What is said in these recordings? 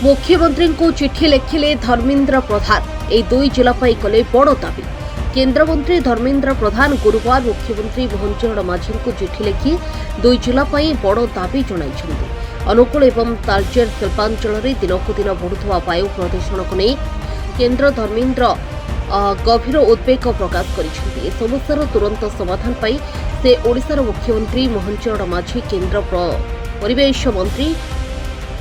ମୁଖ୍ୟମନ୍ତ୍ରୀଙ୍କୁ ଚିଠି ଲେଖିଲେ ଧର୍ମେନ୍ଦ୍ର ପ୍ରଧାନ। ଏହି ଦୁଇ ଜିଲ୍ଲା ପାଇଁ କଲେ ବଡ଼ ଦାବି। କେନ୍ଦ୍ରମନ୍ତ୍ରୀ ଧର୍ମେନ୍ଦ୍ର ପ୍ରଧାନ ଗୁରୁବାର ମୁଖ୍ୟମନ୍ତ୍ରୀ ମୋହନ ଚରଣ ମାଝୀଙ୍କୁ ଚିଠି ଲେଖି ଦୁଇ ଜିଲ୍ଲା ପାଇଁ ବଡ଼ ଦାବି ଜଣାଇଛନ୍ତି। ଅନୁଗୁଳ ଏବଂ ତାଳଚେର ଶିଳ୍ପାଞ୍ଚଳରେ ଦିନକୁ ଦିନ ବଢ଼ୁଥିବା ବାୟୁ ପ୍ରଦୂଷଣକୁ ନେଇ କେନ୍ଦ୍ର ଧର୍ମେନ୍ଦ୍ର ଗଭୀର ଉଦ୍ବେଗ ପ୍ରକାଶ କରିଛନ୍ତି। ଏ ସମସ୍ୟାର ତୁରନ୍ତ ସମାଧାନ ପାଇଁ ସେ ଓଡ଼ିଶାର ମୁଖ୍ୟମନ୍ତ୍ରୀ ମୋହନ ଚରଣ ମାଝୀ,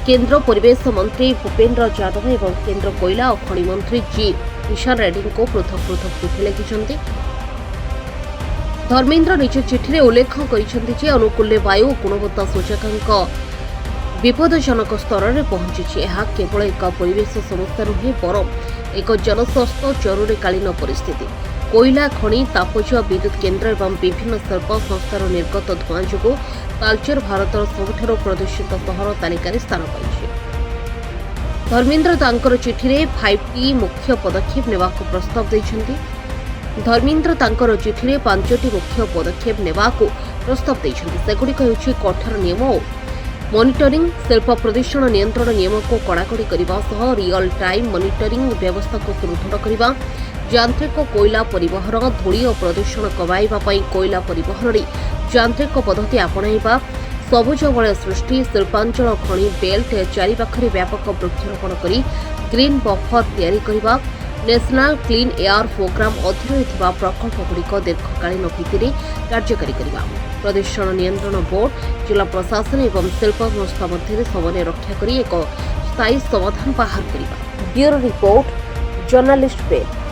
କେନ୍ଦ୍ର ପରିବେଶ ମନ୍ତ୍ରୀ ଭୂପେନ୍ଦ୍ର ଯାଦବ ଏବଂ କେନ୍ଦ୍ର କୋଇଲା ଓ ଖଣି ମନ୍ତ୍ରୀ ଜି କିଷାନ ରେଡ୍ଡୀଙ୍କୁ ପୃଥକ ପୃଥକ ଚିଠି ଲେଖିଛନ୍ତି। ଧର୍ମେନ୍ଦ୍ର ନିଜ ଚିଠିରେ ଉଲ୍ଲେଖ କରିଛନ୍ତି ଯେ ଅନୁଗୁଳରେ ବାୟୁ ଗୁଣବତ୍ତା ସୂଚକାଙ୍କ ବିପଦଜନକ ସ୍ତରରେ ପହଞ୍ଚିଛି। ଏହା କେବଳ ଏକ ପରିବେଶ ସମସ୍ୟା ନୁହେଁ, ବରଂ ଏକ ଜନସ୍ୱାସ୍ଥ୍ୟ ଜରୁରୀକାଳୀନ ପରିସ୍ଥିତି। କୋଇଲା ଖଣି, ତାପଜ ବିଦ୍ୟୁତ୍ କେନ୍ଦ୍ର ଏବଂ ବିଭିନ୍ନ ଶିଳ୍ପ ସଂସ୍ଥାରୁ ନିର୍ଗତ ଧୂଆଁ ଯୋଗୁଁ ତାଳଚେର ଭାରତର ସବୁଠାରୁ ପ୍ରଦୂଷିତ ସହର ତାଲିକାରେ ସ୍ଥାନ ପାଇଛି। ଧର୍ମେନ୍ଦ୍ର ତାଙ୍କର ଚିଠିରେ ଫାଇଭ୍ ଟି ମୁଖ୍ୟ ପଦକ୍ଷେପ ନେବାକୁ ପ୍ରସ୍ତାବ ଦେଇଛନ୍ତି। ଧର୍ମେନ୍ଦ୍ର ତାଙ୍କର ଚିଠିରେ ପାଞ୍ଚଟି ମୁଖ୍ୟ ପଦକ୍ଷେପ ନେବାକୁ ପ୍ରସ୍ତାବ ଦେଇଛନ୍ତି। ସେଗୁଡ଼ିକ ହେଉଛି କଠୋର ନିୟମ ଓ ମନିଟରିଂ, ଶିଳ୍ପ ପ୍ରଦୂଷଣ ନିୟନ୍ତ୍ରଣ ନିୟମକୁ କଡ଼ାକଡ଼ି କରିବା ସହ ରିଅଲ୍ ଟାଇମ୍ ମନିଟରିଂ ବ୍ୟବସ୍ଥାକୁ ସୁଦୃଢ଼ କରିବା, ଯାନ୍ତ୍ରିକ କୋଇଲା ପରିବହନ, ଧୂଳି ଓ ପ୍ରଦୂଷଣ କମାଇବା ପାଇଁ କୋଇଲା ପରିବହନରେ ଯାନ୍ତ୍ରିକ ପଦ୍ଧତି ଆପଣାଇବା, ସବୁଜ ବଳୟ ସୃଷ୍ଟି, ଶିଳ୍ପାଞ୍ଚଳ ଖଣି ବେଲ୍ଟ ଚାରିପାଖରେ ବ୍ୟାପକ ବୃକ୍ଷରୋପଣ କରି ଗ୍ରୀନ୍ ବଫର ତିଆରି କରିବା, ନ୍ୟାସନାଲ କ୍ଲିନ୍ ଏୟାର ପ୍ରୋଗ୍ରାମ ଅଧୀନରେ ଥିବା ପ୍ରକଳ୍ପଗୁଡ଼ିକ ଦୀର୍ଘକାଳୀନ ଭିତ୍ତିରେ କାର୍ଯ୍ୟକାରୀ କରିବା, ପ୍ରଦୂଷଣ ନିୟନ୍ତ୍ରଣ ବୋର୍ଡ, ଜିଲ୍ଲା ପ୍ରଶାସନ ଏବଂ ଶିଳ୍ପ ସଂସ୍ଥା ମଧ୍ୟରେ ସମନ୍ୱୟ ରକ୍ଷା କରି ଏକ ସ୍ଥାୟୀ ସମାଧାନ ବାହାର କରିବା। Bureau report, journalist bail.